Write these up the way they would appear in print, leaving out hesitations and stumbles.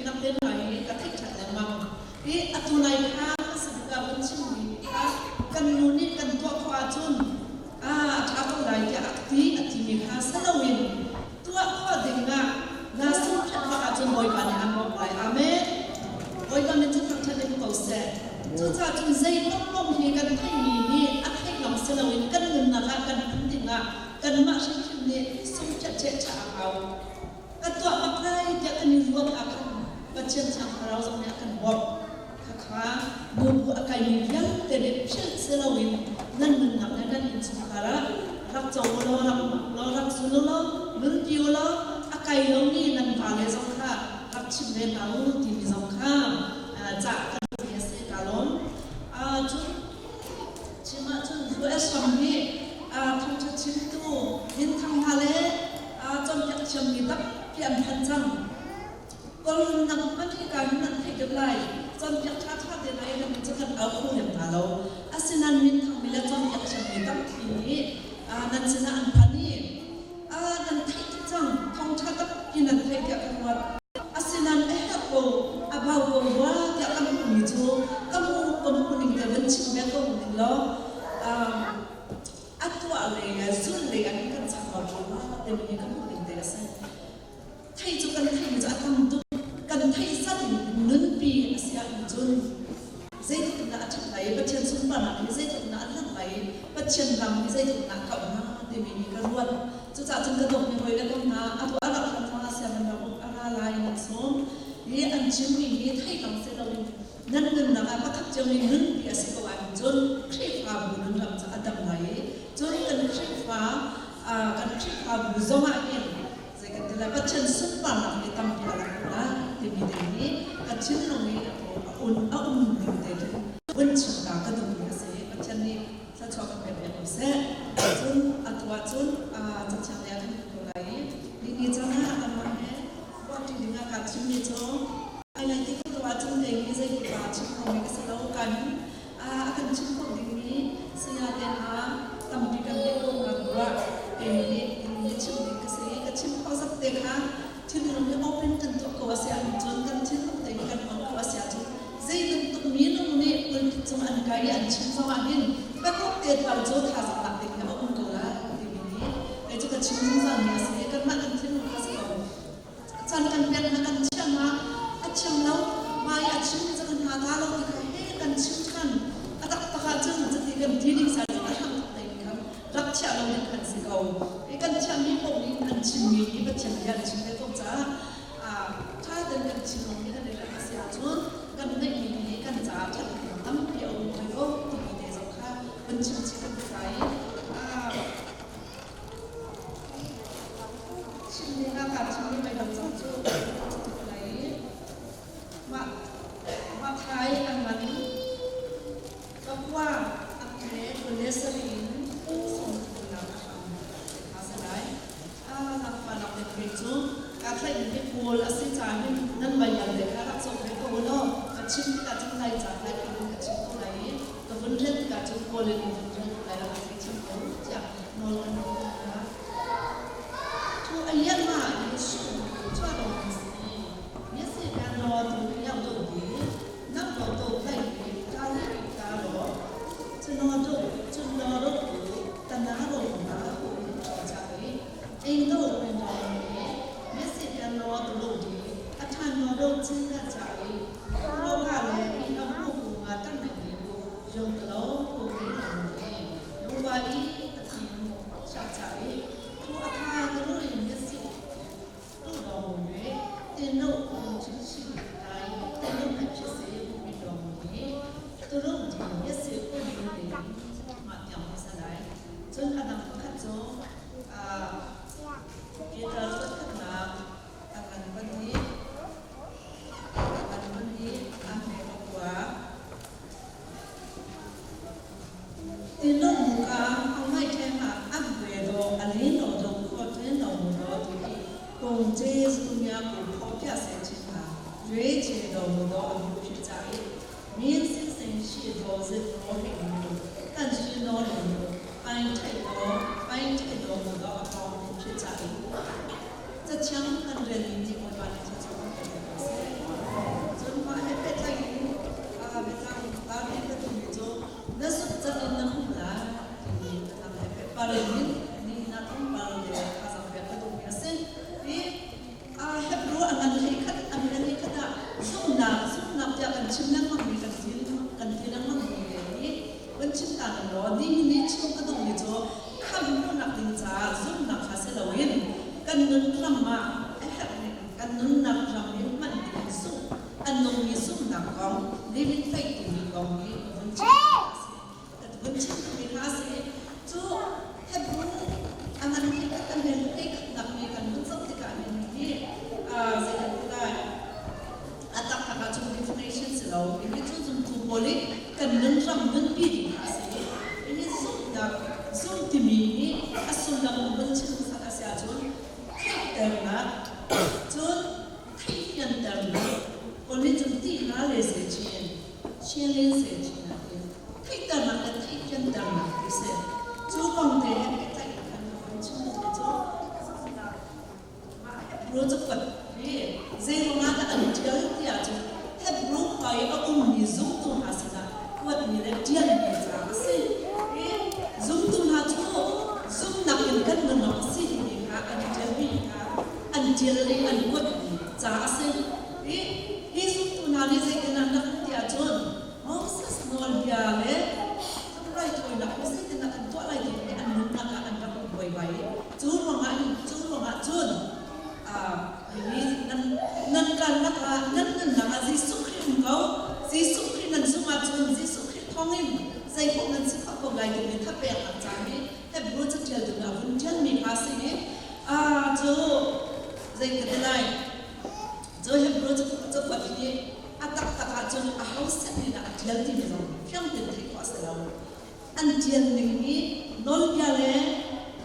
nak te hna hi ka theih ṭhan lengmang. I atu nai kha hmasa bik ah vun chimmi kha kan nu nih kan tuah khawh ahcun a ṭha ko lai tiah a ti a timi kha si loin tuah khawh ding ah naa sungphiat bak ahcun Bawipa nih aan bawmh lai. Amen. Bawipa min cu thangṭhat in ko seh. Cucaah cun zei paohpaoh hi kan theihmi hi a theih lawng si loin kan nunnak ah kan hman dingah kanmah hrimhrim nih sungphiat ṭhehṭha a hau. Ka tuah bak lai tiah kan i ruat ah khan Pathian Thiang Thlarau zong nih a kan bawmh. Khakha nubu a kaimi vialte nih philh si loin nan nunnak le nan innchungkhar ah rak co u law rak mak law rak zul u law nunpi u law a kai lomi nan vale zong kha rak chim ve hna u timi zong kha cah ka duhmi a si. Ka lawm. Cun chim ahcun US ram hi thawngṭha chimtu minthang hna le cawnpiak thiammi tampi an phan cang. Kawlram nang hmanh hika hin nan theih deuh lai. Cawnpiak ṭhaṭha te lai nan cu kan au kho lem hna lo. Asinain minthangmi le cawnpiak thiammi tampi nih nan sinah an phan i nan theih tuk cang. Thawngṭha tampi nan theih tiah ka ruat. Asinain a herh ko, a bau ko rua tiah ka hmuhmi cu ka hmuh ka hmuh ning te van chim ve ko ning law a tuah lei le zulh lei ah hin kan chambau rua timi hi ka hmuh ning te a si. Thei cu kan theihmi cu a tam tuk. Kan theih zat in nunpi a si ahcun zeitluk in dah a ṭhat lai i Pathian sunparnak hi zeitluk in dah a hlanh lai i Pathian ram hi zeitluk in dah a kauh hnga timi hi ka ruat. Cucaah cun ka dawtmi hawile ko hna, atu a rauh hlan zongah sianginn ram a ra lai nan sawm i an chimmi hi thei lawng si loin nan nunnak ah pakhat cio nih nunpi a si ko ahcun Khrihfabu nun ram cu a dam lai i cun kan Khrihfa kan Khrihfabu zongah hin zei kan ti lai Pathian sunparnak hi tampi a lang lai timi te hi ka thinlung i a um ning te cu vun chim ta ka duhmi a si. Pathian nih thluachuah kan pek piak ko seh. Cun atu ahcun cathiang lei ah kan ko lai i nini caan ah anmah he ruahṭi ding ah kaa thimmi cu ai lai ti ko lo ahcun kei hi zei pupa chim khomi ka si lo. Ka hin a kan chim kho dingmi saya te hna tampi kan ngeih ko hna ruah kei nih in chim ding ka si. Ka chim khawh zat te kha thinlung hi open kan tuah ko a si ahcun kan thinlung te hi kan on ko a si ahcun zei bantuk minung nih pulpit cung an kai i an chim zong ah hin pakhat te tal cu thazaang lak ding hi a um ko lai timi hi kei cu ka chim zungzal mi a si. Kanmah kan thinlung kha si ko. Caan kan pek hna, kan thiam ah a thiam lo hmai a chim cu kan hna ta lo ti kha he kan chim ṭhan. A taktak ahcun cuti kan ti ding sai cu a hram thok ding khan rak thiah lo ding kan si ko. I kan thiammi paoh nih an chimmi hi Pathian bia an chim ve ko caah ṭha tein kan thinlung hi kan i hrem a si ahcun kan neihmi hi kan caah ṭhatnak tampi a um hoi ko timi te zong kha vun chim chih kan sai. Chimmi hna kaa chimmi mei dang cang cu lei mah Mathai an man pakua a hme kul le sarih in 30 a hram a si lai. A lakpalak le kei cu kaa tlaihmi hi Kawl a si caah hin nan Baibal te kha rak cawk ve ko u law ka chim tikah cun Lai ca Lai phun in ka chim ko lai i ka vun rel tikah cun Kawl in vun rel ko lai rak ka theithiam ko tiah nawl kan duh hna. Thu a lian ma i su chua ro si mi si kan ro tu yaw do di nam ro do lai ni ka li ka ro chuno do chuno ro ku tana ro na hu cha i eng do ren ro ni mi si kan ro tu lo di a than no do chin ka cha i ro ka le i am hu ku nga tan na ni ku yong lo ku ni ni lu ba i a thin cha cha i thu a tha tu ru in mi si tu do mu ye tin no ku chi chi tai tin no na chi se ku mi do mu ni tu ru di mi si ku ni ni ma tiang mi sa lai cun adang pakhat cu Peter khatnak a kan van i a kan van i a hme pakua Tinung ka amai thema a do alin o do kho ten do mu do tu i kong Jesu nya ku pho pya se chi ha yue che do mu do a mu phi cha i min sin sen shi do zit ro he mu tan shi no lo mu pain thai do pain thai do mu do a pong phi cha i ca thiang kan rel ni ni Bawipa nih thluachuah kan pe ko seh. ngan 11 a men 11 ah zumhnak zumhnak tiah kan chim lengmang mi kan ti kan ti lengmang mi te hi kan chim ta ning law nihin ni chim ka duhmi cu khamh hmuhnak ding caah zumhnak kha si loin kan nun ram ah a herh ning kan nunnak ram i hman ding zumh a nungmi zumhnak kong living faith timi kong hi ka vun chim ka vun chim duhmi kha a si. Cu Hebrew a ngan hi kan men ei khatnak mi kan vun zoh tikah hin hi zei kan ti lai, a taktak ahcun definition si lo. Hihi cu zumtu pawl i kan nun ram nunpi ding kha a si. Hihi zumhnak zum timi hi a sullam vun chim hmasat a si ahcun theihternak, cun theihfianternak, kawl nih cun ti hna le se chin chin se chin a ti, theihternak le theihfianternak ti si. Cu kong te he pehtlaih in khan ka vun chim duhmi cu zumhnak. Mah Hebrew cakuat hi zeiruangah dah an ṭial ti ahcun Hebrew khua i a ummi zumtu hna sinah kuatmi le ṭialmi ca a si. Hi zumtu hna cu zumhnak in kan nun awk a si timi kha an ṭialmi kha an ṭial i an kuatmi ca a si. Hi hi zumtu hna nih zeitin an rak ti ahcun Moses nawlbia le raithawinak hi zeitindah kan tuah lai timi an nunnak ah an rak buaibai i cu ruangah hin cu ruangah cun nan nan kalnak ah nan nunnak ah Jesuh Khrih um ko, Jesuh Khrih nan zumh ahcun Jesuh Khrih thawngin zeipaoh nan si khawh ko lai timi thapeknak ca hi Hebrew caṭialtu nih a vun ṭialmi kha a si i cu zei ka ti lai, cu Hebrew cakuat hi a taktak ahcun aho set nih dah a ṭial timi zong fiang tein theih khawh a si lo. An ṭial ning hi nawlbia le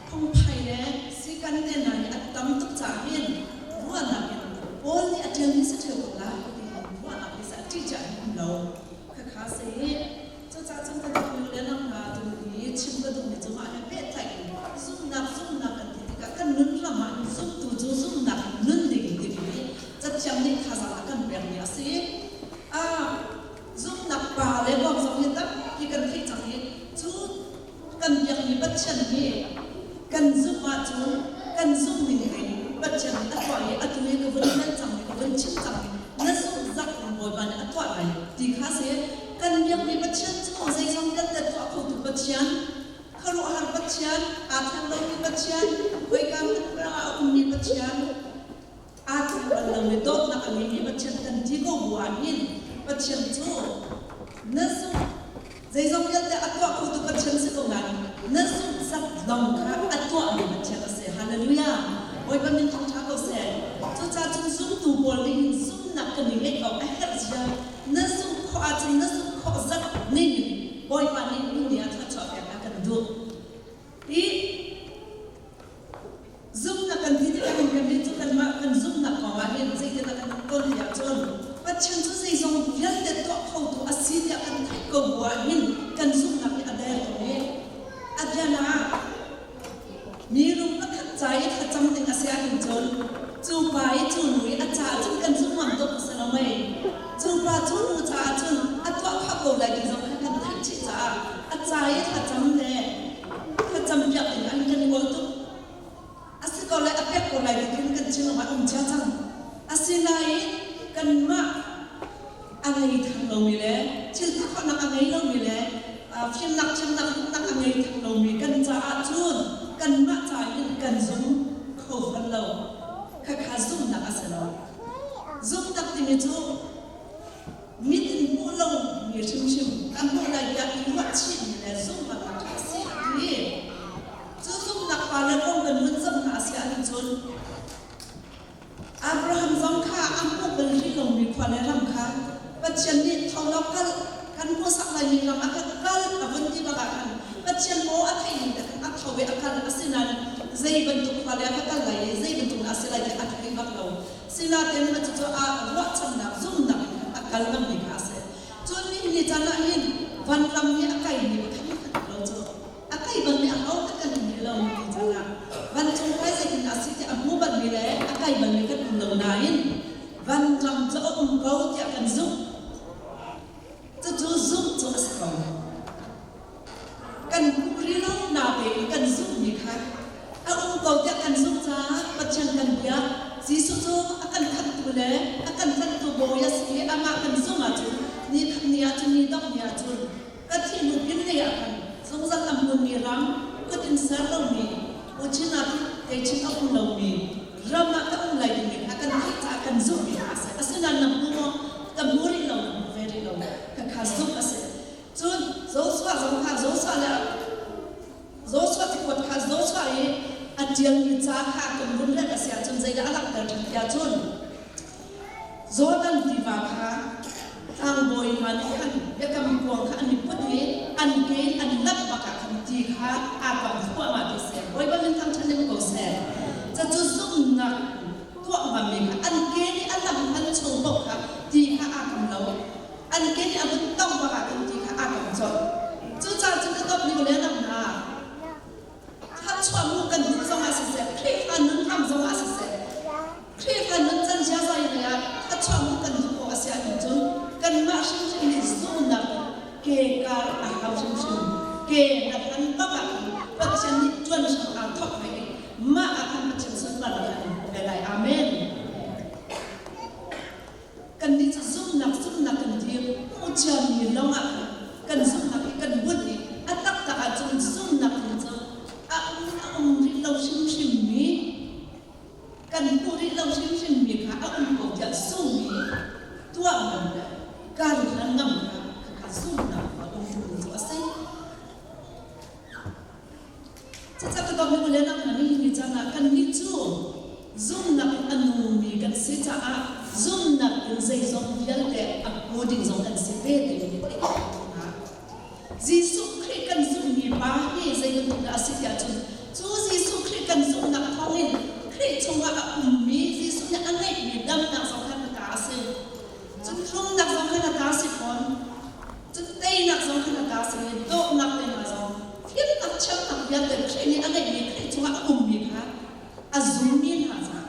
phungphai le sikan te hna hi a tam tuk caah hin ruahnak in Paul nih a ṭialmi si ṭheo ko lai ti ruahnak hi a ṭih ciah in um lo. Khakha si. Cucaah cun ka dawtmi le nang hna tu hi chim ka duhmi cu mah he pehtlaih in zumhnak zumhnak kan ti tikah kan nun ram ah hin zumtu cu zumhnak in nun ding timi hi Cathiang nih thazaang a kan pekmi a si. Zumhnak pa le kong zong hi tampi kan theih cang i cu kan biakmi Pathian hi kan zumh ahcun kan zumh ning tein Pathian nih a tuah i atu i ka vun hal cang i ka vun chim cang i na zumh zak in Bawipa nih a tuah lai ti kha si. Kan biakmi Pathian cu zeizong vialte tuah khotu Pathian, khuaruahhar Pathian, aa thleng lomi Pathian, khoika hmanh ah a ummi Pathian, aa thleng bal lomi dawtnak a ngeimi Pathian kan ti ko bu ah hin Pathian cu na zumh zeizong vialte a tuah khotu Pathian si ko nain na zumh zat lawng kha a tuahmi Pathian a si. Hallelujah! Bawipa min thawngṭha ko seh. Cucaah cun zumtu pawl nih hin zumhnak kan i ngeih awk a herh zia, na zumh khawh ahcun na zumh khawh zat ning in Bawipa nih ni ah thluachuah pek a kan duh. Hi Zumhnak kan ti tikah hin kannih cu kanmah kan zumhnak kong ah hin zeitindah kan ton ti ahcun Pathian cu zeizong vialte tuah khotu a si tiah kan theih ko bu ah hin kan zumhnak hi a der ko i a biana ah mi rum pakhat ca i thlacam ding a si ahhin cun cu pa i cu nu i a caah cun kan zumh ngam tuk a si lo mei? Cu pa cu nu caah cun a tuah khawh ko lai ti zong kha kan theih chih caah a ca i thlacam le thlacam piak ding an kan kawl tuk. A si ko lai, a pek ko lai ti khin kan thinlung ah um cia cang. Asinain kanmah a ngei thang lomi le thil ti khawhnak a ngei lomi le fimnak thiamnak hmuhnak a ngei thang lomi kan caah cun kanmah ca in kan zum kho fawn lo. Khakha zumhnak a si lo. Zumhnak timi cu mit in hmuh lomi hrimhrim kan hmuh lai tiah i ruahchihmi le zumhnak a ṭha si a ti. Cu zumhnak pa le kong kan vun zoh hna si ahcun Abraham zong kha a hmuh bal rih lomi khua le ram kha Pathian nih tho law kal, kan hmuhsak laimi ram ah khan kal a vun ti bak ah khan Pathian aw a theihmi te khan a tho i a kal. Asinain zei bantuk khua le a kal lai i zei bantuk dah a si lai ti a thei bak lo. Sinain mah cucu a ruahchannak zumhnak in khan a kal ngammi kha a si. Cun nihin ni caan ah hin vanram i a kaimi pakhat kan um lo cu. A kai balmi aho hmanh kan um rih lo ni caan ah. Vancung kai zeitin dah a si ti a hmu balmi le a kai balmi kan um lo nain vanram cu a um ko tiah kan zumh. Cucu zumh cu a si ko. Kan hmuh rih lo natein kan zumhmi kha a um ko tiah kan zumh caah Pathian kan biak. Jesuh cu a kan khamhtu. le a kan tlanhtu Bawi a si i amah kan zumh ahcun ni khat ni ahcun ni dongh ni ahcun ka thih hnu pin lei ah khan zungzal a hmunmi ram kut in ser lomi uchin ah keichin a um lomi ram ah ka um lai timi kha kan theih caah kan zumhmi kha a si. Asinain na hmu maw? Ka hmu rih lo, na hmu ve rih lo. Khakha zumh a si. Cun Joshua zong kha Joshua le Joshua cakuat kha Joshua i a ṭialmi ca kha kan vun rel a si ahcun zeidah a langhter ṭhan ti ahcun Jordan tiva kha tlangbawi hna nih khan biakam kuang kha an i put i an ke in an lap bak ah khan ti kha aa kam thluahmah ti a si. Bawipa min thangṭhat in ko seh. Cucu zumhnak tuah ngammi kha an ke nih a lam an chung paoh kha ti kha aa kam lo. An ke nih a vun tongh bak ah khan ti kha aa kam colh. Cucaah cun ka dawtmi u le nau hna, thluachuah hmuh kan duh zongah siseh, Khrihfa nun hram zongah siseh, Khrihfa nuncan ziaza in ah thluachuah hmuh kan duh awk a si ahcun cun kanmah hrimhrim nih zumhnak ke kar a hau hrimhrim. Ke na hlan bak ah khan Pathian nih ṭuan hram aa thawk ve i mah ah khan Pathian sunparnak an hmuh ve lai. Amen. Kannih cu zumhnak zumhnak kan dir hmuhciami lawngah khan kan zumhnak hi kan bunh i a taktak ahcun zumhnak in cu a um a um rih lo hrimhrimmi kan hmuh rih lo hrimhrimmi kha a um ko tiah zummi tuah ngam le kar hlan ngam kha khakha zumhnak a um tu cu a si. Cucaah ka dawtmi u le nau hna nihin ni caan ah kannih cu zumhnak in a nungmi kan si caah zumhnak in zeizong vialte a hmu ding zong kan si ve timi hi theih a hna. Jesuh Khrih kan zumhmi pa hi zei bantuk dah a si tiah cun cu Jesuh Khrih kan zumhnak thawngin Khrih chungah a ummi Jesuh nih a ngeihmi damnak zong kha na ta a si. Cun tlungnak zong kha na ta a si fawn. Cun teinak zong kha na ta a si i dawhnak te hna zong fimnak thiamnak vialte Khrih nih a ngeihmi Khrih chungah a ummi kha a zummi hna caah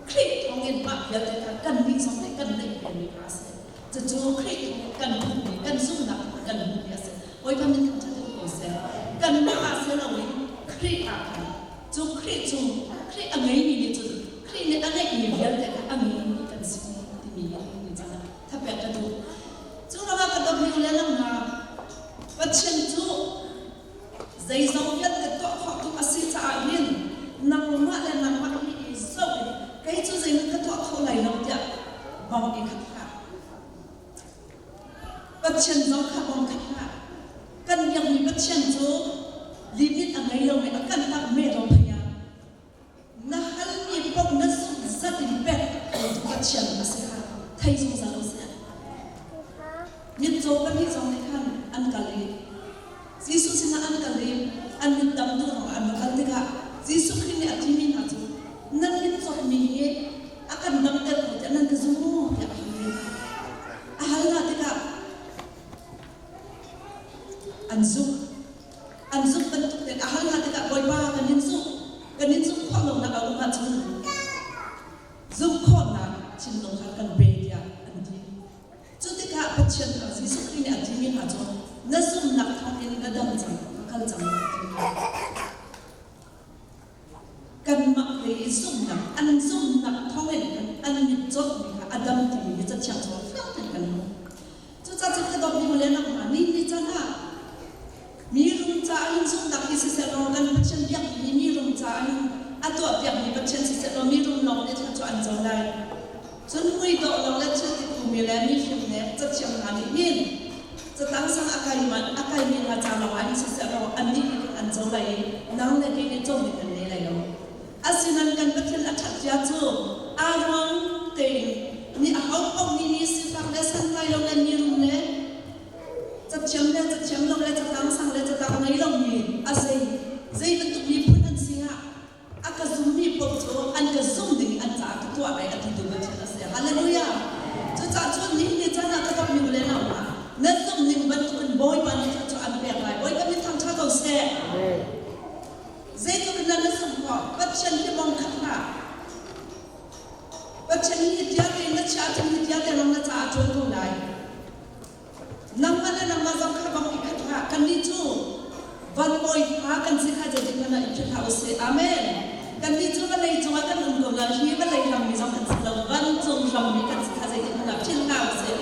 Khrih thawngin mah vialte kha kannih zong nih kan neih vemi kha a si. Cucu Khrih thawngin kan hmuhmi, kan zumhnak thawngin kan hmuhmi a si. Bawipa min thangṭhat in ko seh. Kanmah ah si loin Khrih ah khan cu Khrih cu Khrih a ngeimi nih cun Khrih nih a ngeihmi vialte kha a ngeimi kan si timi hi ni caan ah thapek ka duh. Cu ruangah ka dawtmi u le nau hna, Pathian cu zeizong vialte tuah khawh tuk a si caah hin nangmah le nangmah hi i zoh in kei cu zeihmanh ka tuah kho lai lo tiah bong i khat hlah. Pathian zong kha bong khat hlah. Kan biakmi Pathian cu limit a ngei lo i a kan tak me ro phei ah na halmi paoh na zumh zat in pek khotu Pathian a si kha thei zungzal u sih. Mitcaw pahnih zong nih khan an kal i Jesuh sinah an kal i an mit dam duh ruangah an va kal tikah Jesuh Khrih nih a timi hna cu nan mit cawtmi hi a kan damter ko tiah nan ka zum maw tiah a hal ve hna. A hal hna tikah an zumh. An zumh bantuk tein a hal hna tikah Bawipa kan in zumh kan in zumh khawh lonak a um ahcun zumh khawhnak thinlung kha kan pe tiah an ti. Cu tikah Pathian kha Jesuh Khrih nih a timi hna cu na zumhnak thawngin na dam cang, ka kal cang a ti hna. Kanmah lei i zumhnak, an zumhnak thawngin khan an mit cawtmi kha a dam timi hi Cathiang chungah fiang tein kan hmuh. Cucaah cun ka dawtmi u le nau hna, ni ni can ah mi rum caah hin zumhnak hi siseh law kan Pathian biakmi hi mi rum caah hin a tuahpiakmi Pathian siseh law mi rum lawng nih thluachuah an co lai. Cun muidawh lo le thil titumi le mifim le cathiam hna nih hin catang sang a kai a kaimi hna ca lawngah hin siseh law annih nih khan an co lai i nang le kei nih co ding kan nei lai lo. Asinain kan Pathian a ṭhat zia cu aa ruang tein mi aho paoh nih mi sifak le santlai lo le mi rum le cathiam le cathiam lo le catang sang le catang ngei lomi a zei zei bantuk miphun an si ah a ka zummi paoh cu an ka zum ding an caah ka tuah lai a titu Pathian a si. Hallelujah! Cucaah cun nihin ni caan ah ka dawtmi u le nau hna, nan zumh ning bantukin Bawipa nih thluachuah an pek lai. Bawipa min thangṭha ko seh. Zeitluk in dah na zumh khawh? Pathian hi bong khat hlah. Pathian hi tiate na chiah ahcun hi tiate lawng na caah a ṭuan ko lai. Nangmah le nangmah zong kha bang i khat hlah. Kannih cu van bawi fa kan si kha zeitik hmanh ah i philh hlah usih. Amen. Kannih cu vawlei cungah kan um ko nain hi vawlei rammi zong kan si lo. Van rammi kan si kha zeitik hmanh ah philh hna usih.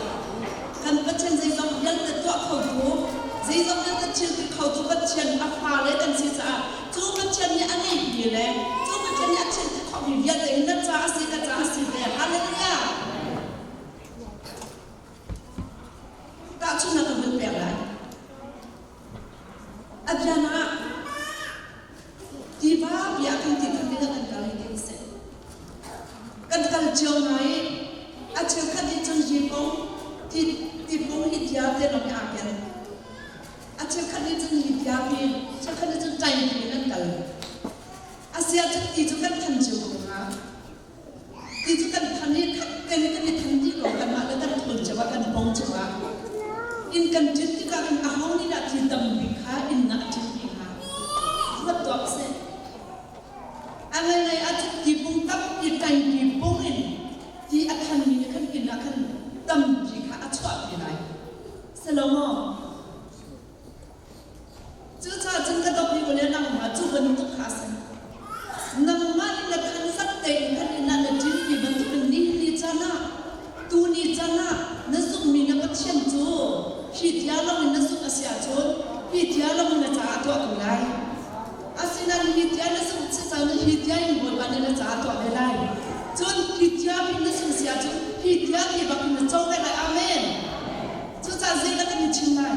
Kan Pathian zeizong vialte tuah khotu, zeizong vialte thil ti khotu Pathian a fale kan si caah cu Pathian nih a ngeihmi le cu Pathian nih a thil ti khawhmi vialte hi na ca a si, ka ca a si ve. Hallelujah! Tahchunhnak ka vun pek lai. A bian ah tiva bia kan ti khan ding ah kan kal hei ti seh. Kan kal cio hna i a cheukhat nih cun hi pung ti ti pung hi tia te lawng hi aa ken. A cheukhat nih cun hi tia pi, cheukhat nih cun ṭai pi in an kal. A sia cun ti cu kan than cio ko hnga. Ti cu kan than i khat tein kan i than dih ko kanmah le kan thawl cio ah kan pong cio ah. Inn kan ṭin tikah khan aho nih dah ti tam bik kha inn ah a ṭin bik hnga? Ruat tuah usih. A ngaingai ahcun tipung tampi ṭangki pung in ti a thanmi nih khan inn ah khan tampi kha a chuahpi lai. Si lo maw? Cucaah cun ka dawtmi u le nangmah cu bantuk kha a si. Nangmah nih na than zat tein khan inn ah na ṭinmi bantukin nihin ni caan ah, tuni caan ah na zumhmi na Pathian cu hi tia lawngin na zumh a si ahcun hi tia lawngin na caah tuah ko lai. Asinain hi tia na zumh si caan hi tia in Bawipa nih na caah tuah ve lai. Cun hi tia in na zumh si ahcun hi tia ti bak in na co ve lai. Amen. Cucaah zeidah kan i chim lai?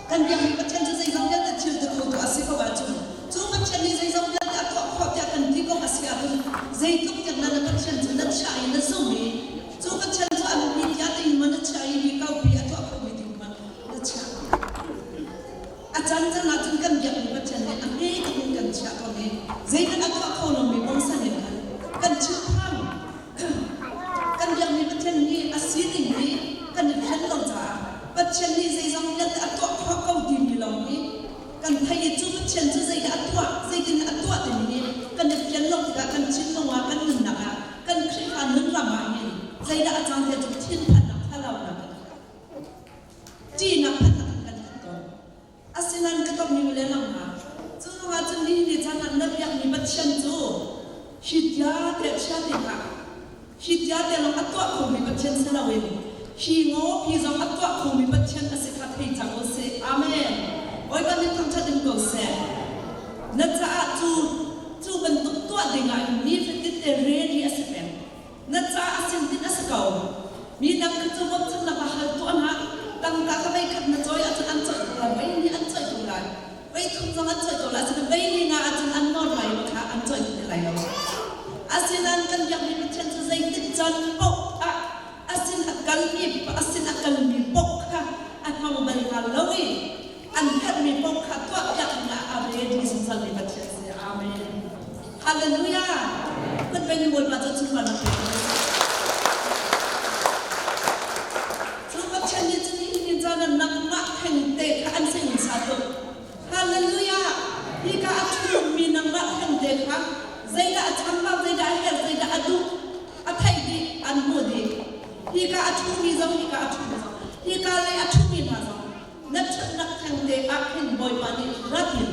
Kan biakmi Pathian cu zeizong vialte thil ti khotu a si ko ahcun cu Pathian nih zeizong vialte a tuah khawh tiah kan ti ko a si ahcun zeitluk tiang dah na Pathian cu na chiah i na zumh i cu Pathian cu a biapi tiah tiin maw na chiah i hi kaupi a tuah khomi ding maw na chiah? A caan caan ahcun kan biakmi Pathian nih a hme tuk in kan chiah tawn i zeihmanh a tuah kho lomi bongsan in khan kan thinphang. Kan biakmi Pathian nih a sining hi kan i thlen lo caah Pathian nih zeizong vialte a tuah khawh ko timi lawng hi kan theih i cu Pathian cu zeidah a tuah, zeitin a tuah timi hi kan i fian lo tikah kan thinlung ah kan nunnak ah kan Khrihfa nun ram ah hin zeidah a cang tiah cu thinphannak thlalaunak kan ṭihnak phannak kan khat tawn. Asinain ka tonmi u le nangmah, cu ruangah cun nihin ni caan ah na biakmi Pathian cu hi tia te chia te hlah, hi tia te lawng a tuah khomi Pathian si loin hi ngaw pi zong a tuah khomi Pathian a si kha thei cang u sih. Amen. Bawipa min thangṭhat in ko seh. Na caah cu cu bantuk tuah dingah hin nifatin te ready a si peng. Na caah a sintin a si ko. Mi dang kha cu bawmchannak ah hal tuah hlah. Tangka kha voikhat na cawi ahcun an cawih ko lai, voi hnih an cawih ko lai, voi thum zong an cawih ko lai, asinain voi li nga ahcun an nawl lai i kha an cawih ti lai lo. Asinain kan biakmi Pathian cu zeitik caan paoh ah a sin a kalmi a sin a kalmi paoh kha a hmang bal hna lo i an herhmi paoh kha tuahpiak dingah a ready zungzalmi Pathian si. Amen. Hallelujah. Kan pen Bawipa cu sunparnak pe ko Cu Pathian nih cun nihin caan ah nangmah thengte kha an sing sa tuk. Hallelujah. Hika a ṭhumi nangmah thengte kha zeidah a chambau, zeidah a herh, zeidah a duh, a theih dih, an hmuh dih. Hika a ṭhumi zong, hika a ṭhumi zong, hika lei a ṭhumi hna zong na ṭhatnak thengte ah khin Bawipa nih rat in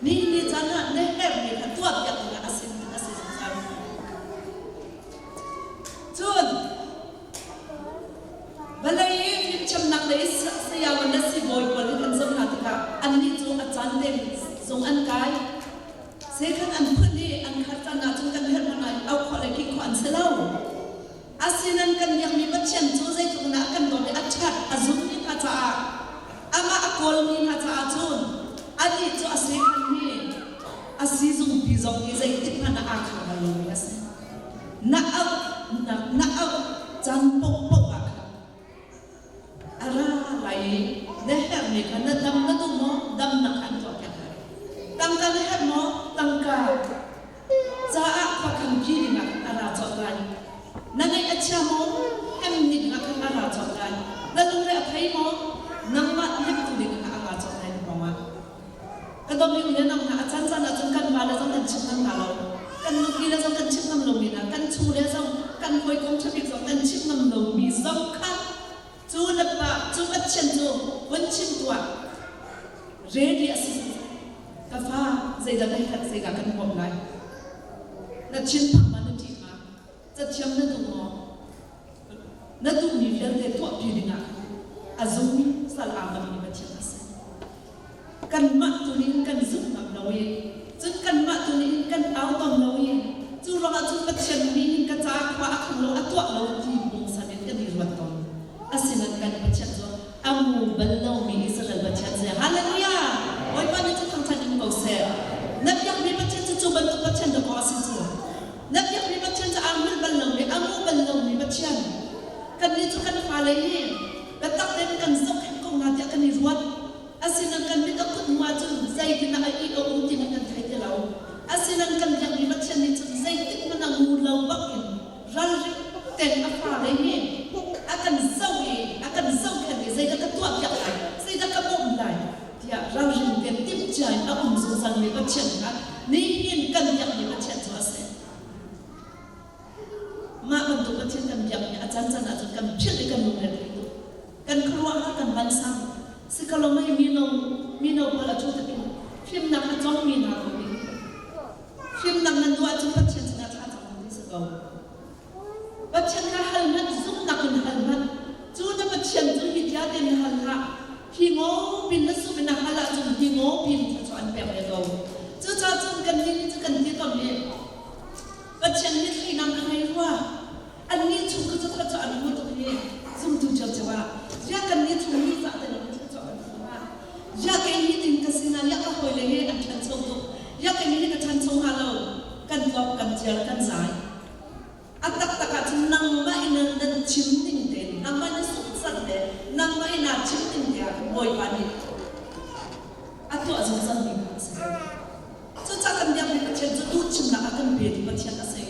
ni ni caan ah na herhmi kha tuahpiak dingah a sin a si zungzal. Cun vawlei i fimthiamnak lei sayawan le sibawi pawl hi kan zoh hna tikah annih cu a caan te zung an kai. Sekhan an phun i an khar caan ahcun kan herh hmanh ah auh khawh le kik khawh an si lo. Asinain kan biakmi Pathian cu zeitluk in dah a kan dawt i a ṭhat a zummi hna caah amah a kawlmi hna caah cun anih cu a sekhanmi a sizungpi zong hi zeitik hmanh ah aa khar bal lomi a si. Na auh na, na auh caan paohpaoh ah khan a ra lai i na herhmi kha na dam na duh maw? Damnak an tuahpiak lai. Tangka na herh maw? Tangka caah khuakhan pi dingah khan a ra colh lai. Na ngaih a chia maw? Hem ni dingah khan a ra colh lai. Na lungre a thei maw? Nangmah hnemtu dingah khan a ra colh lai na pawngah. Ka dawmi u le nau hna, a caancaan ahcun kan vale zong kan chim ngam hna lo. Kan nupi le zong kan chim ngam lomi hna, kan chung le zong, kan hawikom ṭhabik zong kan chim ngam lomi zong kha cu le pa, cu Pathian cu vun chim tuah. Ready a si. Ka fa, zeidah na herh, zeidah kan bawmh lai? Na thinphang ma na ṭih ma? Cathiam na duh maw? Na duhmi vialte tuahpi dingah a zung sal aa ngammi Pathian a si. Kanmah tu nih kan zumh ngam lo i cun kanmah tu nih kan au tawn lo i cu ruangah cun Pathian nih hin ka caah khua a khang lo a tuah lo ti pungsan in kan i ruat tawn. Asinain kan Pathian cu a ngu bal lomi Israel Pathian si. Hallelujah! Bawipa nih cu thangṭhat in ko seh. Na biakmi Pathian cu cu bantuk Pathian dawkaw a si cu. Na biakmi Pathian cu aa hngilh bal lomi, a ngu bal lomi Pathian. Kannih cu kan fale hi biatak tein kan zohkhenh ko hna tiah kan i ruat. Asinain kan mit a kut hnu ahcun zeitindah a ih a um timi kan thei ti lo. Asinain kan biakmi Pathian nih cun zeitik hmanh ah ngu lo bakin ralring tein a fale hi a kan zoh i a kan zohkhenh i zeidah ka tuahpiak lai, zeidah ka bawmh lai tiah ralring tein timhcia in a um zungzalmi Pathian kha nihin kan biakmi Pathian cu a si. Mah bantuk Pathian kan biakmi a cancan ahcun kan philh i kan lungre thei tuk. Kan khuaruahhar kan vansang. Sikalo mei mino mino pawl a cu takin fimnak a cawngmi hna ko nih Fimnak nan duh ahcun Pathian sinah thla cam ding si ko. Pathian kha hal hmanh, zumhnak in hal hmanh. Cu na Pathian cu hi tia tein na hal hlah. Hi ngaw pin na sum in na hal ahcun hi ngaw pin thluachuah an pek ve ko. Cucaah cun kannih nih cu kan ti tawn i Pathian nih thleinak a ngei rua. Annih chung cu thluachuah an hmu tuk hi zumtu ciocio ah ziah kannih chung mi cah te lo in thluachuah kan hmu hnga. Ziah kei hi ting ka si na, ziah ka hawile he an ṭhancho tuk, ziah kei hi ka ṭhancho hnga lo, kan tlawp, kan cial, kan zai. A taktak ahcun nangmah in nan chim ning tein, nangmah na sungsan le nangmah in naa chim ning te ah Bawipa nih a tuah zungzal mi kha a si. Cucaah kan biakmi Pathian cu duhchimnak a kan petu Pathian a si.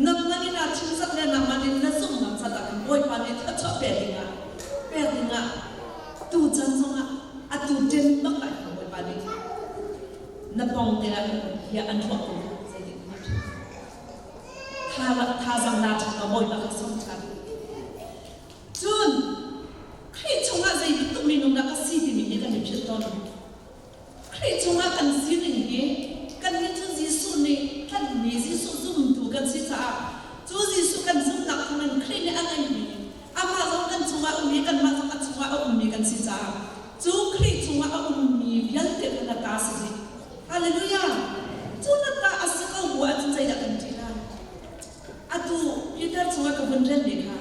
Nangmah nih naa chim zat le nangmah nih na zumhnak zat ah khan Bawipa nih thluachuah pek dingah pek dingah tuchan zongah atu ṭen bak lai kha Bawipa nih na pong te ah hiah an ruah ko zeitin thazaang naa ṭhan lo Bawipa kha sawm ṭhan. Cun Khrih chungah zei bantuk minung dah ka si timi hi kan i philh tawn. Khrih chungah kan sining hi kannih cu Jesuh nih tlanhmi Jesuh zumtu kan si caah cu Jesuh kan zumhnak thawngin Khrih nih a ngeihmi amah zong kan chungah a um i kanmah zong a chungah a ummi kan si caah cu Khrih chungah a ummi vialte kha na ta si dih. Hallelujah! Cu na ta a si ko bu ahcun zeidah kan ṭih lai? Atu Peter chungah ka vun relmi kha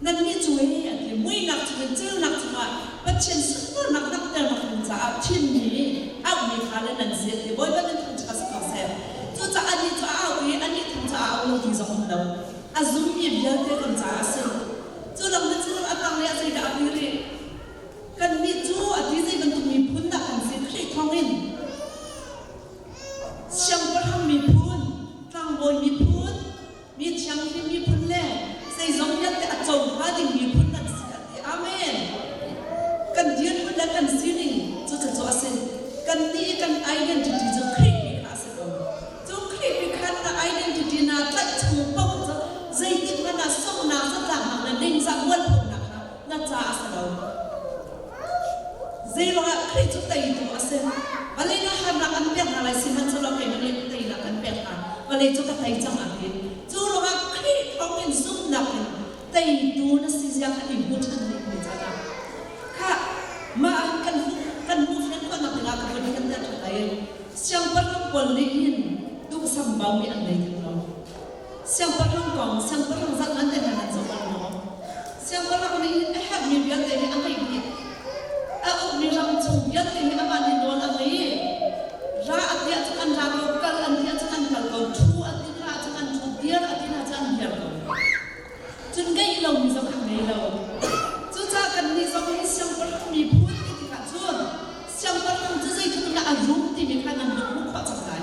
Nannih cu hi a ti muihnak chungin ceunak chungah Pathian sunparnak langhternak ding caah thimmi auhmi fale nan si a ti. Bawipa min thang ṭha si ko seh. Cucaah anih cu a auh i anih thang cu a au lo ti zong um lo. A zummi vialte kan caah a si. Cu lam na cu a tanglei ah zeidah a ti rih? Kannih cu a ti zei bantuk miphun dah kan si Khrih thawngin siangpahrang miphun, tlangbawi miphun, Mi thianghlim miphun le zeizong vialte a co hnga ding miphun nan si a ti. Amen. Kan dirhmun le kan sining cu cucu a si. Kannih i kan identity cu Khrih mi kha a si ko. Cu Khrih mi khan na identity naa tlaih chung paoh cu zeitik hmanh ah sunghnak zatlaknak le ningzah mualphonak kha na ca a si lo. Zeiruangah Khrih cu teitu a si. Vawlei na harnak an pek hna lai sihmanhsehlaw keimah nih teinak kan pek hna. Vawlei cu ka tei cang a ti. Cu ruangah Khrih thawngin zumhnak in teitu na si zia kha i hmu ṭhan ding mi caan ah khah mah ah kan kan hmuh fian khawhnak dingah ka vun fianter ṭhan lai. Siangpahrang pawl nih hin duhsam baumi an nei theng lo. Siangpahrang kong, siangpahrang zat nan te hna nan zoh bal maw? Siangpahrang nih hin a herhmi vialte hi a ngeih dih. A ukmi ram chung vialte hi amah nih nawl a ngei. Ra a ti ahcun an ra ko, kal an ti ahcun an kal ko, ṭhu a ti hna ahcun an ṭhu, dir a ti hna ahcun an dir ko. Cun ngeih lomi zong a ngei lo. Cucaah kannih zong hi siangpahrang miphun ti tikah cun siangpahrang cu zeitluk in dah a rum timi kha nan lung hmuh khawh cang lai.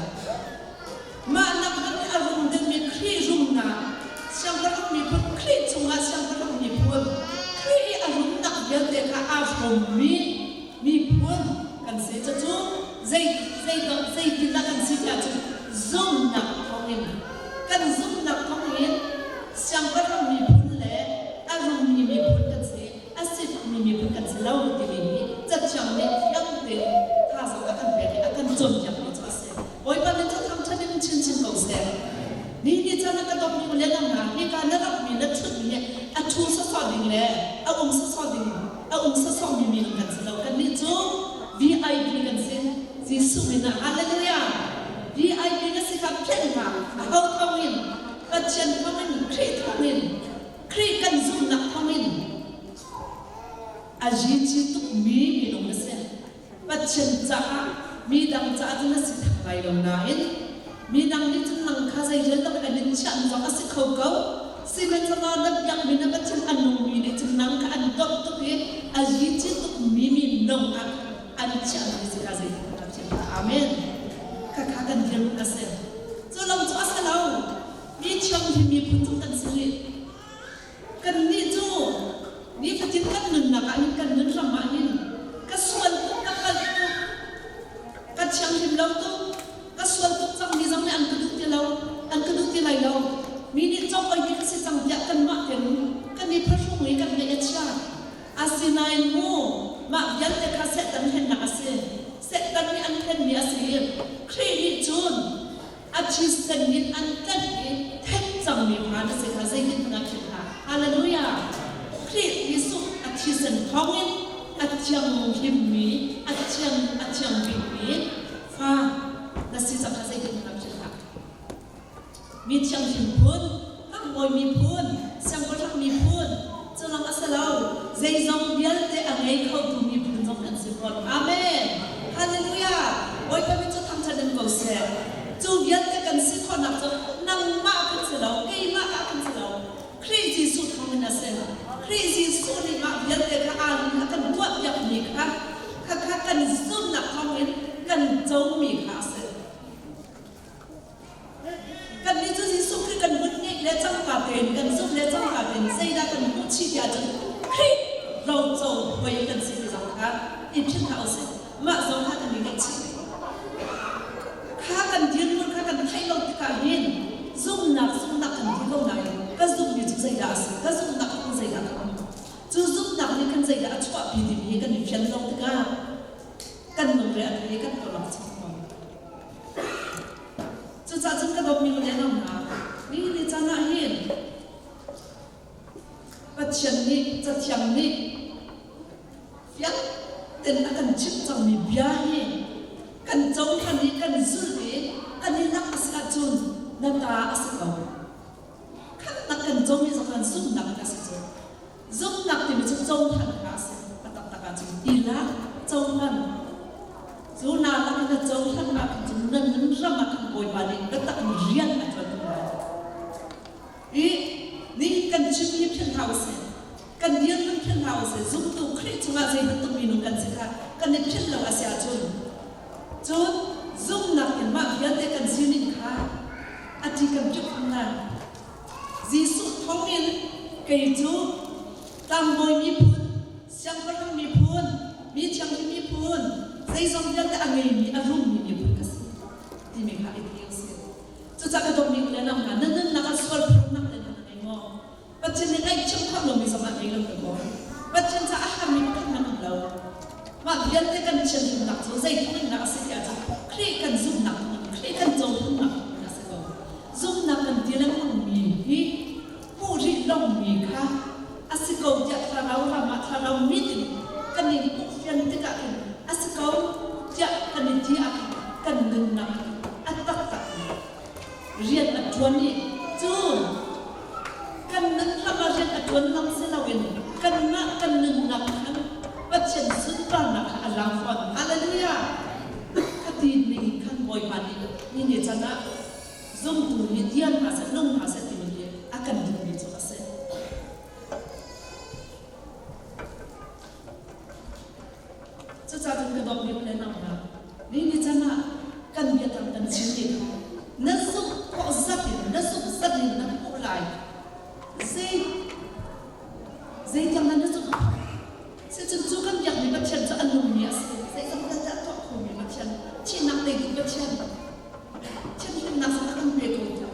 Mah nak hmanh a rum deuhmi Khrih rumnak, siangpahrang miphun Khrih chungah siangpahrang miphun, Khrih i a rumnak vialte kha aa hrawmmi miphun kan si. Cucu zei zei zeitindah kan si tiah cun zumhnak thawngin kan zumhnak thawngin siangpahrang miphun le a rummi miphun kan si. A sifakmi miphun kan si lo timi hi Cathiang nih fiang tein thazaang a kan pek i a kan cawnpiakmi cu a si. Bawipa nih cu thangṭhat in chinchin ko seh. Ni ni caan ah ka dawtmi u le nang hna, hika na rakmi na ṭhutmi hi a ṭhu sawsawh dih. um sawsawh ding a um sawsawhmi minung kan si lo. Kannih cu VIP kan si. Jesuh min ah hallelujah! VIP na si kha philh hlah. Aho thawngin? Pathian thawngin, Khrih thawngin, Khrih kan zumhnak thawngin a zici tukmi minung na si. Pathian caah midang caah cun na si thak lai lo nain midang nih cun nang kha zei rian lo an in chiahmi zong a si kho ko. Sihmanhsehlaw na biakmi na Pathian a nungmi nih cun nang kha an dawt tuk i a zici tukmi minung ah an chiahmi si kha zeitin dah thiam dah. Amen. Khakha kan dirhmun a si. Cu lo cu a si lo. Mi thianghlim miphun cu kan si rih. Kannih cu nifatin kan nunnak ah hin kan nun ram ah hin ka sual tuk, ka palh tuk, ka thianghlim lo tuk, ka sual tuk cang mi zong nih an ka duh ti lo, an ka duh ti lai lo. Mi nih cawk oi ka si cang tiah kanmah ten kan i phahrung i kan ngaih a chia. Asinain mu, mah vialte kha Satan hlennak a si. Satan nih an hlenmi a si i Khrih nih cun a thisen in an tlanh i then cangmi hna na si kha zeitin na philh hlah. Hallelujah! Khrih Jesuh a thisen thawngin a thianghlimmi, a thiang a thiang bikmi fa na si cang kha zeitin na philh hlah. Mi thianghlim phun, tlangbawi miphun, siangpahrang miphun, cu lawng a si lo, zeizong vialte a ngei khotu miphun zong kan si fawn. Amen! Hallelujah! Bawipa min cu thangṭhat in ko seh. Cu vialte kan si khawhnak cu nangmah kan si lo, keimah ah kan si lo, Khrih Jesuh thawngin a si. Khrih Jesuh nih mah vialte kha aa a kan tuahpiakmi kha, khakha kan zumhnak thawngin kan comi kha a si. Kannih cu Jesuh Khrih kan hun ngeih le cangka tein kan zumh le cangka tein zeidah kan hmuh chih ti ahcun Khrih roco hoi kan si ti zong kha i philh hlah usih. Mah zong kha kan i ngaihchih. Kha kan dirhmun kha kan theih lo tikah hin zumhnak zumhnak kan ti ko nain ka zumhmi cu zeidah a si? Ka zumhnak cu zeidah ka um? Cu zumhnak nih khan zeidah a chuahpi timi hi kan i fian lo tikah kan lungre a thei i kan tolak chih tawn. Cucaah cun ka dawtmi u le nau hna, nihin ni caan ah hin Pathian nih Cathiang nih fiang tein a kan chimh cangmi bia hi kan cohlan i kan zulh i kan i lak a si ahcun na ta a si ko. Khamhnak kan comi zong khan zumhnak a si cu. Zumhnak timi cu cohlan kha a si. A taktak ahcun i lak, cohlan. Cu naa lak i na cohlan ah khan cun na nun ram ah khan Bawipa nih biatak in rian a ṭuan ko lai. I nihin kan chim hi philh hlah usih. Kan dirhmun philh hlah usih. Zumtu Khrih cungah zei bantuk minung kan si kha kan i philh lo a si ahcun cun zumhnak in mah vialte kan sining kha a ṭi kan ṭuk hna. Jesuh thawngin kei cu tlangbawi miphun, siangpahrang miphun, mi thianghlim miphun, zeizong vialte a ngeimi, a rummi miphun ka si timi kha i ti a si. Cucaah ka dawtmi u le nau hna, na nunnak ah sual phurnak te hna na ngei maw? Pathian nih ngaihthiam khawh lomi zong ah ngei lo na maw? Pathian caah a harmi pakhat hmanh um lo. Mah vialte kan thianhlimnak cu zei thawngin dah a si ti ahcun Khrih kan zumhnak thawngin, Khrih kan cohlannak thawngin a si ko. Zumhnak kan ti lengmangmi hi hmuh rih lomi kha a si ko tiah thlarau ram ah thlarau mit in kan i hmuhfian tikah khin a si ko tiah kan i ti ah khin kan nunnak a taktak rian a ṭuan i cu kan nun ram ah rian a ṭuan lawng si loin kanmah kan nunnak khan Pathian sunparnak kha a lang fawn. Hallelujah! Khati ning khan Bawipa nih ni ni can ah zumtu hi dian hna seh, nung hna seh timi hi a kan duhmi cu a si. Cucaah cun ka dawtmi u le nau hna, ni ni can ah kan biakam kan chim ti kha na zumh khawh zat in na zumh zat in na hmuh lai. Zei zeitiang dah na zumh? Sicun cu kan biakmi Pathian cu a nungmi a si. Zeizong vialte a tuah khomi Pathian, thihnak teitu Pathian, thianhlimnak zong a kan pe khotu,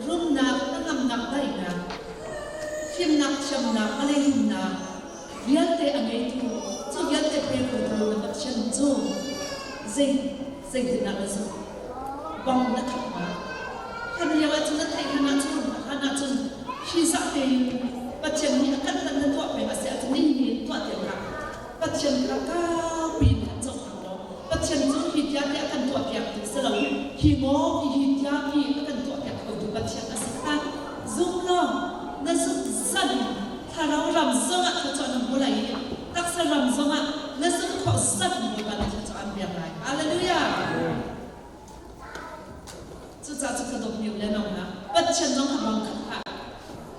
rumnak, hnangamnak, daihnak, fimnak, thiamnak, vawlei rumnak vialte a ngeitu, cu vialte pe khotu na Pathian cu zei zeitindah na zumh? Bang na thak ma? Hlan lio ahcun na theih hlan ahcun, hlan ahcun hi zah tein Pathian nih a kan hlan na tuah peng a si ahcun nihin ni. tuah ti hlah. Pathian kha kaupi in kan cohlang law Pathian cu hi tia tiah kan tuahpiak ti si lo hi maw hi hi tia hi a kan tuahpiak khotu Pathian a si kha zum law na zumh zan thlarau ram zongah thluachuah na hmu lai i taksa ram zongah na zumh khawh zat in Bawipa nih thluachuah an pek lai. Hallelujah! Cucaah cu ka dawtmi le nau hna, Pathian zong kha bang khat hlah.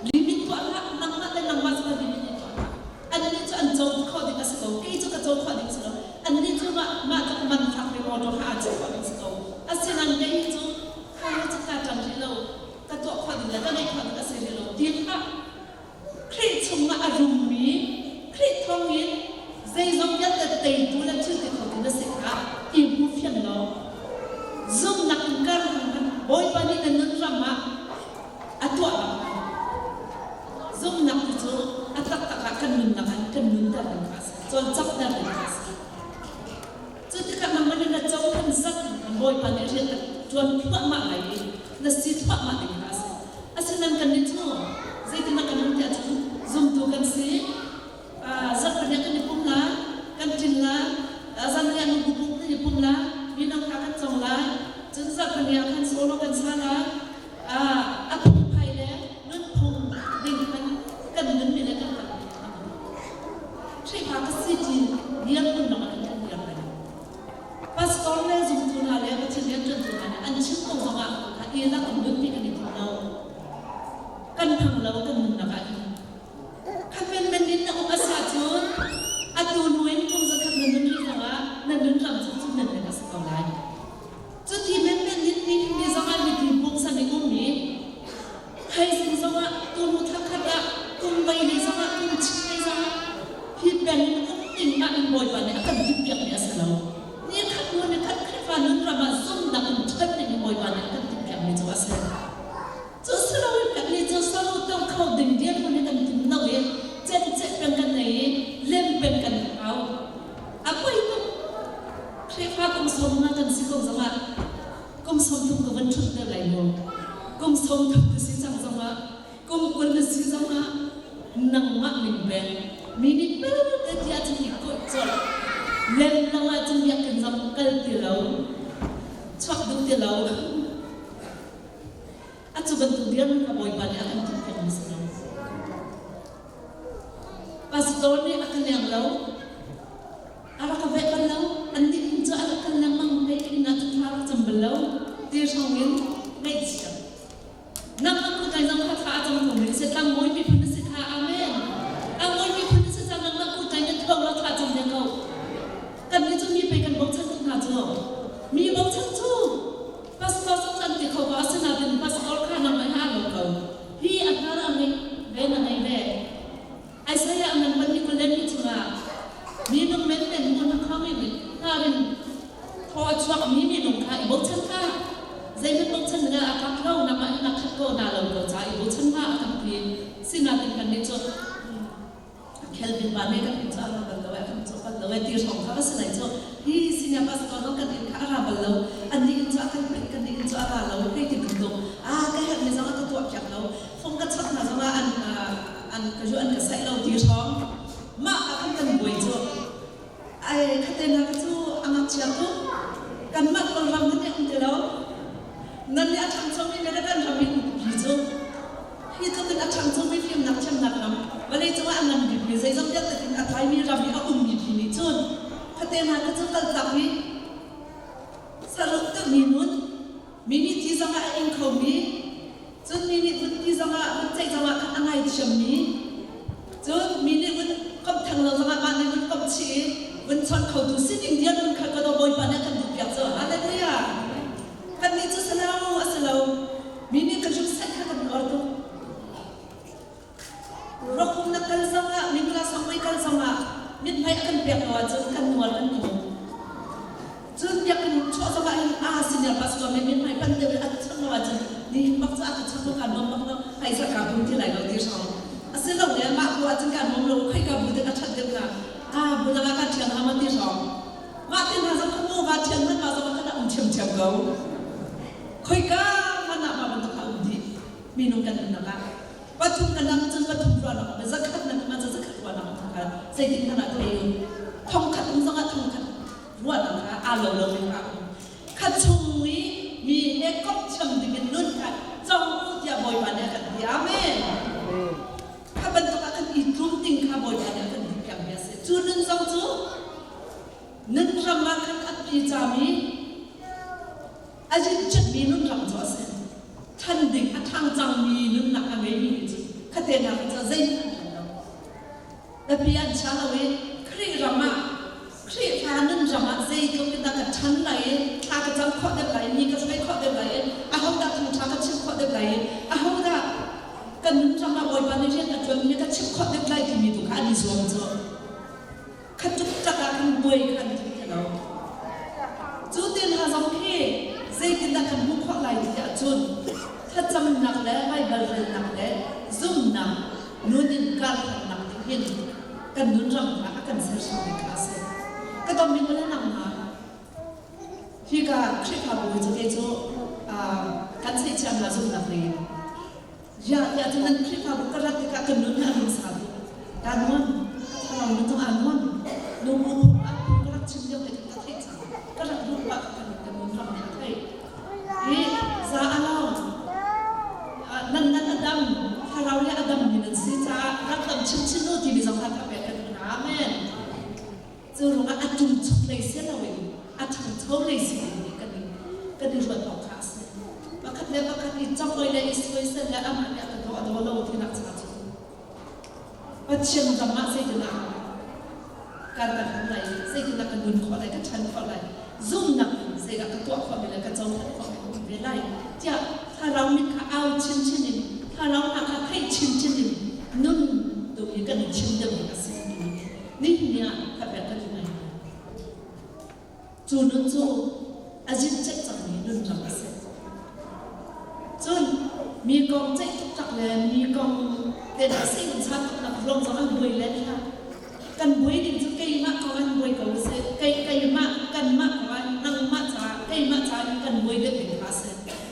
Limit tuah hlah, nangmah le nangmah cu ka limit in tuah hlah. Annih cu an co khawh ding a si ko, kei cu ka co khawh ding a si lo. Annih cu mah mah tluk man fak mi motor kha aa co khawh ding a si ko. Asinain kei hi cu kha hi cu kaa ṭam rih lo, ka tuah khawh ding le ka ngeih khawh ding a si rih lo ti hlah. Khrih chungah a rummi, Khrih thawngin zeizong vialte teitu le thil ti khotu na si kha i hmu fiang law zumhnak in kar hmanh Bawipa nih na nun ram ah a tuah bak lai. Zumhnak ti cu a taktak ah kan nunnak ah kan nunter ding kha a si, cawlcanghter ding kha a si. Cu tikah nangmah nih na cohlan zat in khan Bawipa nih rian a ṭuan thluahmah lai i na si thluahmah ding kha a si. Asinain kannih cu zeitindah kan um tiah cun zumtu kan si. Zarhpini kan i pum lai, kan ṭin lai, zanriah nu bu kan i pum lai, mino kha kan cong lai, cun zarhpini ah khan solo kan sa lai. A phungphai le nunphung ding khan kan nunmi le kan kalmi kha a um. Khrihfa ka si ti dirhmun lawng ah khan kan dir lai. Pastor le zumtu hna le Pathian rianṭuantu hna nih an chim ko zongah kha i lak in nunpi kan i tim lo. Kan thang lo kan nunnak ah hin. Kha menmen in na um a si ahcun atu hnu in kum zakhat na nun rih zongah na nun ram cu cu menmen a si ko lai. Cuti menmen in nihin ni zongah mipi pungsan i um i Thaizing zongah tunu thakhat ah kum vei ni zongah kum chin ni zongah hi peng in um ding ah in Bawipa nih a kan timhpiakmi a si lo. Ni khat hnu ni khat Khrihfa nun ram ah zumnak in ṭhan ding in Bawipa nih a kan timhpiakmi cu a si. Cu si loin kannih cu saru tong kho ding dirhmun hi kan tim lo i cenceh peng kan nei i lem peng kan hau. A poi tuk. Khrihfa kum sawm nga kan si ko zongah kum 30 ka van ṭhut te lai maw? Kum 30 ka si cang zongah, kum 20 na si zongah nangmah ning peng mi nih belte tiah cun i kawih colh. Lem lo ahcun biakinn zong kal ti lo, chuak duh ti lo. A cu bantuk dirhmun kha Bawipa nih a kan timhpiakmi si lo. Pastor nih a ka leng lo. A rak ka veh bal lo. Annih inn cu a rak kal lengmang. Kei ka inn ah cun thla a rak cam bal lo. Ti hrawng in ngaihchia. Nangmah ku tai zong kha thla a cam ko men si. Tlangbawi miphun na si kha. Amen. Tlangbawi miphun na si ca nangmah ku tai na tho la thla cam ve ko. Kannih cu mi pei kan bochan tuk hna cu. Mi bochan cu pastor zong cu an ti kho ko. Asinain pastor kha nangmah he aa lo ko. Hi a hnar a ngei ve na ngei ve. Isaiah ngan pahnih kulemi chungah minung menmen hmun a khomi nih hnar in thaw a chuakmi minung kha i bochan hlah. Zeihmanh bochan dingah a tlak lo, nangmah in na khat ko na lo ko caah i bochan hlah a kan ti. Sinain kannih cu Kelvin pa nih kan inn cu a ra bal lo eh, kan cu bal lo eh ti hrawng kha va si lai cu. Hi senior pastor zong kan inn kha a ra bal lo. Annih inn cu a kan pek, kannih inn cu a ra lo hei ti bantuk. Ah, ka herhmi zong a ka tuahpiak lo. Fung ka chap hna zongah an an ka ju an ka saih lo ti hrawng mah ah khan kan buai cu ai khate hna ka cu a ngakchia tuk kanmah kawlram nan nih um ti lo nan nih a ṭhangchomi le kan ram i umpi cu hi tluk in a ṭhangchomi fimnak thiamnak ram vawlei cungah a ngan bikmi zeizong vialte in a tlaimi ram i a ummi phi nih cun khate hna ka cu kaltak i saruk tukmi nun Mi nih ti zongah a ing khomi, cun mi nih vun ti zongah vun ceih zongah khan a ngaithiammi, cun mi nih vun komh theng lo zongah mah nih vun komh chih i vun chawnh khotu sining dirhmun kha ka Bawipa nih a kan duhpiak cu. Hallelujah! Kannih cu si lo, a si lo. Mi nih ka zumhsaih kha kan uar tuk. Rokum na kal zongah, Mingla sangmei kal zongah mithmai a kan pek lo ahcun kan nual kan nuam. Cun biakinn chuah zongah hin a senior pastor nih mithmai pan deuh in a ka chawnh lo ahcun nihin bak cu a ka chawnh lo kaa nuam bak lo, phaisa kaa bu ti lai lo ti hrawng. A si lo le mah bu ahcun kaa nuam lo, khoika bu dek a ṭhat deuh hnga, ah bu dang ah kaa ṭhial hnga maw ti hrawng. Mah te hna zong kha maw vaa ṭhial hmanh mah zong ah khan a um ṭhiamṭhiam ko. Khoika hmanh ah mah bantuk kha a um dih. Minung kan nunnak ah. Pathum kan lam cun pathum ruahnak um zakhat nan um ahcun zakhat ruahnak um kha. Zeitin hmanh ah thei u. Thongkhat um zongah thongkhat ruahnak kha aa lo lomi kha a um. Kha chung i mi he komh thiam dingin nun kha cong u tiah Bawipa nih a kan ti. Amen. Kha bantuk ah kan i tlum ding kha Bawipa nih a kan duhpiakmi a si. Cu nun zong cu nun ram ah khan a pi cami a ritcetmi nunram cu a si. Ṭhan ding a ṭhang cangmi nunnak a ngeimi nih cun khate hna kha cu zeihmanh an ṭhan lo. Biapi an chia lo i Khrih ram ah Khrihfa nun ram ah zeitluk in dah ka ṭhan lai i thla ka cam khawh deuh lai i mi ka hruai khawh deuh lai i ahodah thawngṭha ka chim khawh deuh lai i ahodah kan nun ram ah Bawipa nih rian a ṭuanmi ka chim khawh deuh lai timi tu kha an i zuam cu. Kha tuk ah khan buai kha an thim ti lo. Cu te hna zong khi zeitindah kan hmuh khawh lai ti ahcun thlacamnak le Baibal relnak le zumhnak nun in karhlannak nih hin kan nun ram kha a kan sersiam ding kha a si. Ka tonmi le nangmah hika Khrihfabu hi cu te cu kan theihchiam hna zumhnak lei in Ziah tiah cun nan Khrihfabu ka rat tikah kan nun hi a rum sa tuk. Kaa nuam. Ka thlarau nun zong aa nuam. Nubu phung ah phung ka rak chim lio te khan ka theih cang. Ka rak duh pah ka kan nun ram nih a theih. I za a lo. Nan nan a dam. Thlarau le a dammi nan si caah rak dam chinchin u timi zong kha ka pek kan hna. Amen. Cu ruangah a ṭumchuk lei si loin a ṭhangcho lei si ding kan i kan i ruat awk kha a si. Pakhat le pakhat i cawk le i soisel le amah nih a ka daw a daw lo tinak ca cu Pathian ram ah zeitindah kar kan hman lai, zeitindah ka nun khawh lai, ka ṭhan khawh lai, zumnak in zeidah ka tuah khawh ve lai, ka cohlan khawh ve ve lai tiah thlarau mit kha au chinchin in thlarau hna kha theih chinchin in nun tu hi kan i thim deuh ding a si. Nihin ah thapek kan ngai. Cu nun cu a zin cek cangmi nunram a si. Cun mi kong ceih tuktak le mi kong te hna sing chan tuknak ruang zong an buai len hlah. Kan buai ding cu keimah kong an buai ko si. Kei keimah kanmah kong ah nangmah caah keimah caah in kan buai deuh ding kha a si.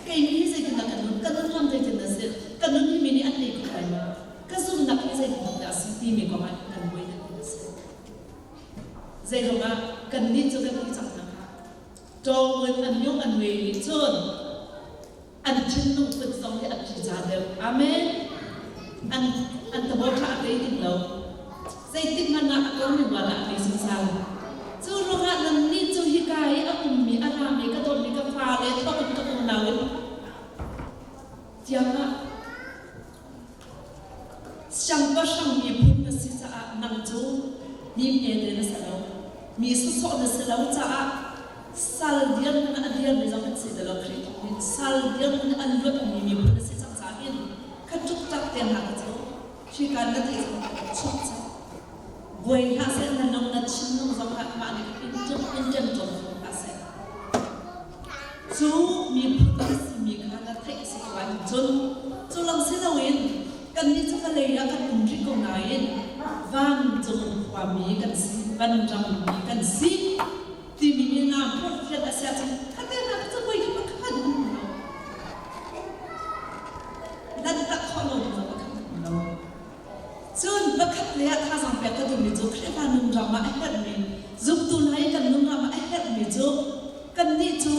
Kei mi zeitindah kan nun kan nun ram zeitindah si kan nun hi mi nih an ei kho lai ma? Ka zumhnak hi zeitindah dah a si timi kong ah kan buai deuh ding a si. Zeiruangah kannih cu kan i cang hna Ṭawngin an yung an wei nih cun an thinlung put zong hi a phica deuh. Amen. An an tabo ṭha a tei ding lo. Zeitik hmanh ah a kong mi ah a tei zungzal. Cu ruangah nannih cu hika i a ummi a rami ka dawtmi ka fale thawk in ka unau in tiang ah Siangpahrang miphun na si caah nang cu mi hmete na si lo, mi sawsawh na si lo caah sal dirhmun a dirmi zong kan si ti lo. Khrih thawngin sal dirhmun an luatmi miphun na si cang caah hin kha ṭukṭak te hna kha cu hika na theih zong kha chuak cang. Buai hlah seh, na nung na thinlung zong kha mah nih in in ṭemṭawm kho hlah seh. Cu miphun na simi kha na theih a si ko ahcun cu lawng si loin kannih cu vawlei ah kan um rih ko nain vancung khuami kan si, vanram mi kan si timi hi naa phurhfianh a si ahcun khate hna kha cu voi pakhat an um lo. Lanhtak khawh lo ding zong pakhat an um lo. Cun pakhat lei ah thazaang pek ka duhmi cu Khrihfa nunram ah a herhmi, zumtu hna i kan nunram ah a herhmi cu kannih cu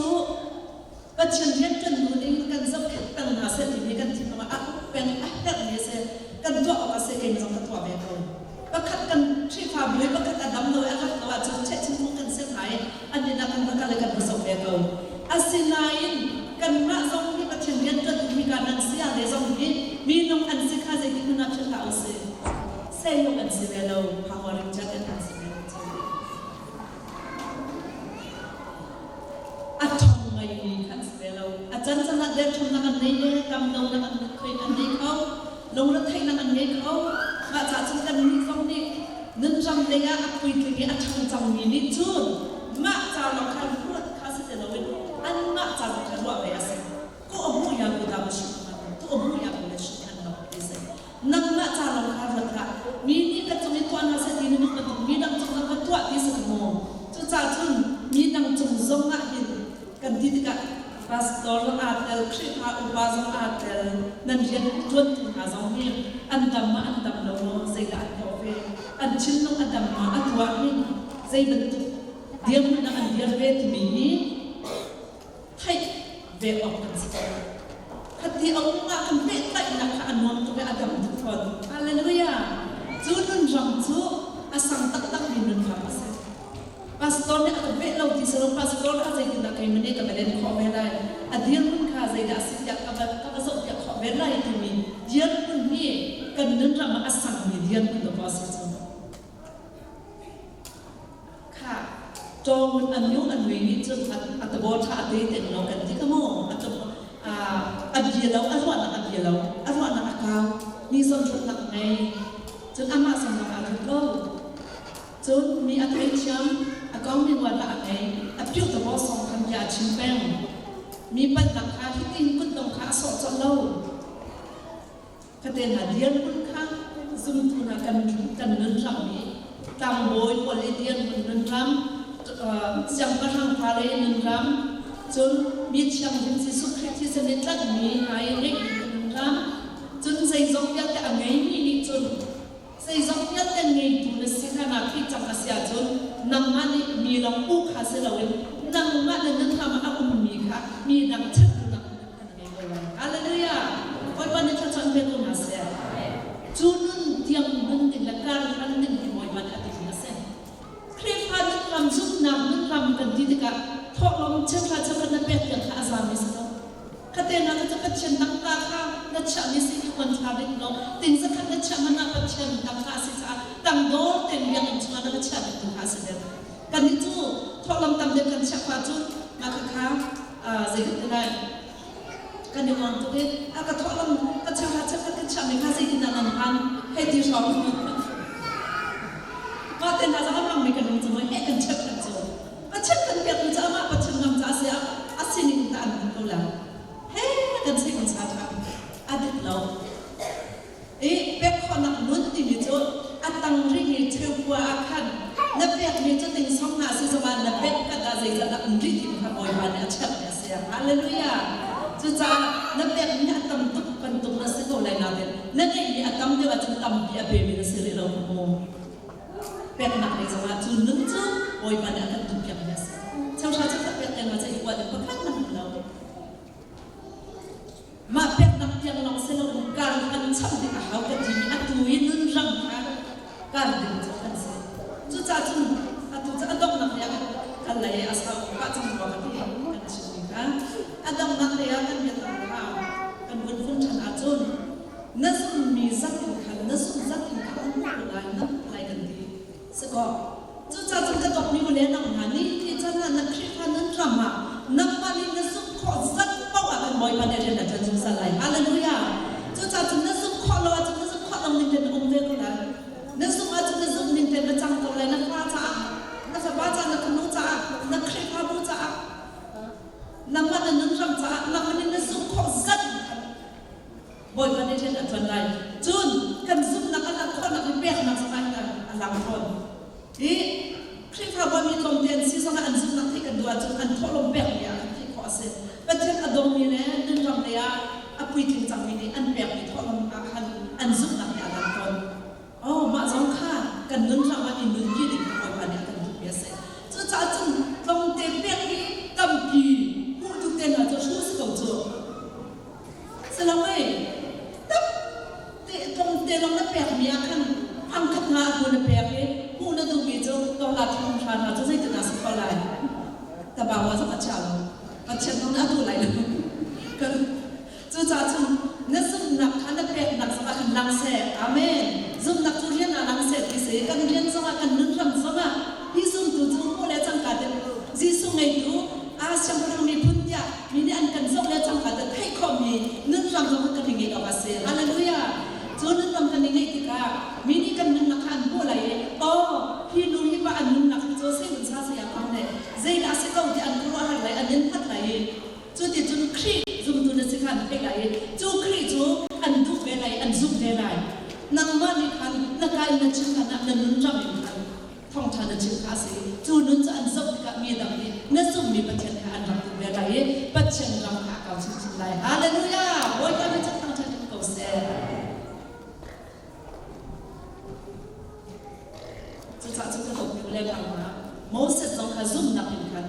Pathian rianṭuan bu ning kan zohkhenh peng hna seh timi kan thinlung ah a um peng a herhmi a si. Kan tuah awk a si keimah zong ka tuah ve ko. Pakhat kan Khrihfabu i pakhat a dam lo i a rat lo ahcun chehchin phung kan si hna i an inn ah kan va kal i kan va zoh ve ko. Asinain kanmah zong hi Pathian rianṭuan duhmi ka nan si ah le zong hi minung an si kha zeitik hmanh ah philh hlah usih. Sehlung an si ve lo, phangawring cat an si ve lo cu. A ṭhawng ngaimi kha an si ve lo. A cancan ah derthawmnak an nei le damlonak an an nei kho, lungretheihnak an ngei kho. Mah caah cun kannih zong nih nunram lei ah a puitling i a ṭhang cangmi nih cun mah ca lawng kha ruat kha si ti loin anmah ca zong kha ruah ve a si. Ko a hmu ya ku da ba shi tu a hmu ya ku le shi than lo ti si. Nangmah ca lawng kha ruat hlah. Mi nih ka cung i tuah hna seh ti na duh bantuk mi dang cung zong kha tuah ti si maw? Cucaah cun mi dang cung zong ah hin kan ti tikah pastor zong aa tel, Khrihfa upa zong aa tel, nan rian ṭuantu hna zong hi an dam ma an dam lo maw, zeidah an tuah ve, an thinlung a dam ma atu ah hin zei bantuk dirhmun ah an dir ve timi hi theih ve awk kan si ko. Khati a um ah kan pehtlaihnak kha a nuam tuk i a dam tuk fawn. Hallelujah! Cu nunram cu a sang taktakmi nunram a si. Pastor nih a ka veh lo ti si lo, pastor kha zeitindah keimah nih ka va len khawh ve lai? A dirhmun kha zeidah a si tiah ka va, ka va zohpiak khawh ve lai timi dirhmun hi kan nunram ah a sangmi dirhmun dawh a si cu. Kha tawng an nu an nui nih cun a tabaw ṭha a te ten lo kan ti ka mu. A a bia lo, a ruahnak a bia lo, a ruahnak a kau, mi zawnruatnak ngei. Cun amah zawnnak aa ruat lo. Cun mi a theithiam, a kongmi ruahnak a ngei, a piuh tabaw song khan bia a chim peng. Mi palhnak kha hitin kutdong kha a sawh colh lo. Khaten hna dirhmun kha zumtu hna kan kan nun rammi tlangbawi pawl i dirhmun nun ram, siangpahrang fale i nun ram, cun mi thianghlim Jesuh Khrih thisen i tlanhmi hna i ngeihmi nun ram, cun zeizong vialte a ngeimi nih cun Zeizong vialte ngeitu na si kha naa theih cang a si ahcun nangmah nih mi lawng u kha si loin nangmah le na hram ah a ummi kha mi dang ṭhatnak kan ngei ko lai. Hallelujah! Bawipa nih thluachuah in pe ko hna seh. Cu nun tiang nun ding le kar hlan ding hi Bawipa nih a timi a si. Khrihfa nunram zumhnak nunram kan ti tikah thawhlawm cheuhra cheukhat na pek tiang kha a zami si lo. Khaten ah cu Pathian tangka kha na chiahmi si i uan thla rit law ting zakhat na chiah man ah Pathian tangka a si caah tangdor tein biakinn chungah na va chiah ding tu kha a si deuh. Kannih cu thawhlawm tam deuh kan chiah khah cun mah khakha zeitin ti lai kan i uang tuk i a ka thawhlawm ka cheuhra cheukhat ka chiahmi kha zeitindah nan hman hei ti hrawng mah te hna zong a hmangmi kan um cu heh kan cheukhat cu Pathian kan biakmi cu amah Pathian ram ca a si a sining in tah an hman ko lai. He kan si kan sa ṭhan. A dik lo. I pek khawhnak nun timi cu a tang rihmi cheukua ah khan na pekmi cu ting song hna si zongah na pek kat ah zeizat dah um rih timi kha Bawipa nih a chiahmi a si. Hallelujah! Cucaah na pekmi a tam tuk bantuk na si ko lai nain na ngeihmi a tam deuh ahcun tampi a pemi na si rih lo maw? Peknak lei zongah cu nun cu Bawipa nih a kan duhpiakmi a si. Cheuhra cheukhat pek lengmang cu i uat in pakhat hmanh um lo. Mah peknak tiang lawng si loin kar kan cham ding a hau ka timi atu i nun ram kha kar ding cu kan si. Cucaah cun atu cu a donghnak lei ah kan lei a sau pah cang rua ka ti kan chimmi kha a donghnak lei ah kan biakam kha kan vun fun ṭhan ahcun na zummi zat in khan na zumh zat in khan an hmuh lai na hmuh lai kan ti si kaw cucaah cun ka dawtmi u le nau hna ni ti can ah na Khrihfa nan ram ah nangmah nih na zumh khawh zat paoh ah kan Bawipa nih rian a ṭuan zungzal lai hallelujah cucaah cun na zumh khawh lo ahcun na zumh khawh lo ning tein na um ve ko lai na zumh ahcun na zumh ning tein na cang ko lai na fa caah na fapa caah na fanu caah na Khrihfabu caah nangmah na nun ram caah nangmah nih na zumh khawh zat in khan Bawipa nih rian a ṭuan lai. Cun kan zumhnak a langh khawhnak i peknak zongah hin a lang fawn. I Khrihfabu ah mi tlawmte an si zongah an zumhnak theih kan duh ahcun an thawhlawm pekmi ah kan theih khawh a si. Pathian a dawmi le nunram lei ah a puitling cangmi nih an pekmi thawhlawm ah khan an zumhnak nih a lang tawn. Oh, mah zong kha kan nunram ah i nunpi ding kha Bawipa nih a kan duhmi a si. Cucaah cun tlawmte pek i tampi hmuh duh te hna cu hruh si ko cu. Salawei, tak te tlawmte lawng na pekmi ah khan fangkhat hna a hmu na pek i hmuh na duhmi cu tawla thong hra hna cu zeitindah si kho lai? Tabawa zong a chia lo. Pathian zong nih a duh lai lo. Kan cucaah cun na zumhnak kha na peknak zongah khan lang seh. Amen. Zumhnak cu rian ah lang seh ti si. Kan rian zongah kan nunram zongah hi zumtu cu hmuh le cangka te Jesuh ngeitu aa siangpahrang miphun tiah mi nih an kan zoh le cangka te theih khawhmi nunram zong kan i ngeih awk a si. Hallelujah! Cu nunram kan i ngeih tikah mi nih kan nunnak kha an hmuh lai i aw hi nu hi pa an nunnak hi cu sei sa saya pang le zeidah a si ko ti an khuaruahhar lai an in hngat lai i cu ti cun Khrih zumtu na si kha an theih lai i cu Khrih cu an duh ve lai an zumh ve lai. Nangmah nih khan na ka in na chim hlan ah na nunram in khan thawngṭha na chim kha a si. Cu nun cu an zoh tikah mi dang nih na zumhmi Pathian kha an rak duh ve lai i Pathian ram kha a kau chinchin lai. Hallelujah! Bawipa nih cu thangṭhat in ko seh. Cucaah cun ka dawtmi u le nau hna, Moses zong kha zumhnak in khan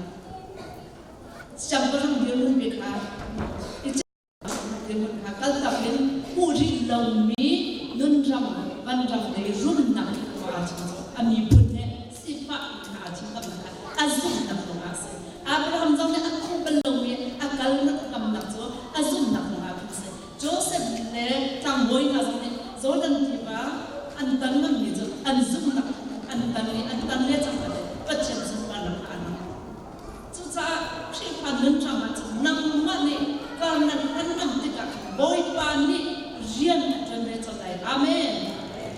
siangpahrang dirhmun bik kha i dirhmun kha kaltak in hmuh rih lomi nunram vanram lei rumnak in khua aa chim cu a miphun he sifah in kha aa chim tamnak kha a zumhnak ruangah a si. Abraham zong nih a hmuh bal lomi a kalnak lamnak cu a zumhnak ruangah khan a si. Joseph le tlangbawi hna zong nih Jordan tiva an tan ngammi cu an zumhnak an tan i an tan le cangka le Pathian sunparnak kha an hmuh. Cucaah Khrihfa nunram ah cun nangmah nih kar nan hman ngam tikah Bawipa nih rian a ṭuan ve colh lai. Amen.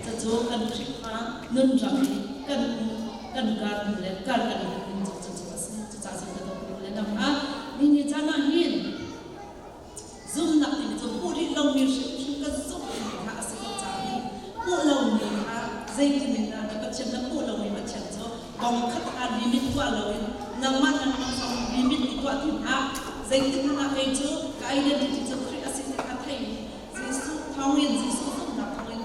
Cucu kan Khrihfa nunram i kan kan kar le kar kan i ning cu cucu a si. Cucaah cun ka dawtmi le nangmah ni ni caan ah hin Zumhnak timi cu hmuh rih lomi hrimhrim kan zumhmi kha a si ko caah hin hmuh lomi kha zeitin in dah na Pathian na hmuh lomi Pathian cu bong khat kha limit tuah loin nangmah nangmah zong limit i tuah ti hlah. Zeitin hmanh ah kei cu ka identity cu Khrih a si ti kha thei in Jesuh thawngin Jesuh zumhnak thawngin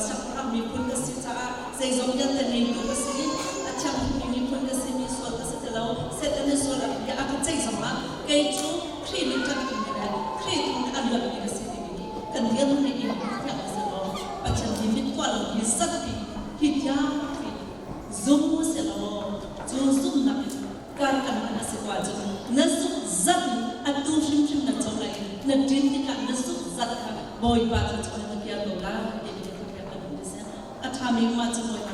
siangpahrang miphun ka si caah zeizong vialte ngeitu ka si, a thianghlimmi miphun ka si, mi sual ka si ti lo, Satan nih sual a bia a ka ceih zongah kei cu Khrih nih kan timi le Khrih thawngin a luatmi ka si timi hi kan dirhmun i hmuhfiang a si lo. Pathian hi mit tuah lo hi zatpi hi tiang hi zum si law cu zumhnak in kar kan hman a si ko ahcun na zumh zat in atu hrimhrim na co lai i na ṭin tikah na zumh zat kha Bawipa cu na kiar ko lai ti hi ka duh a si. A ṭhami mah cu Bawipa.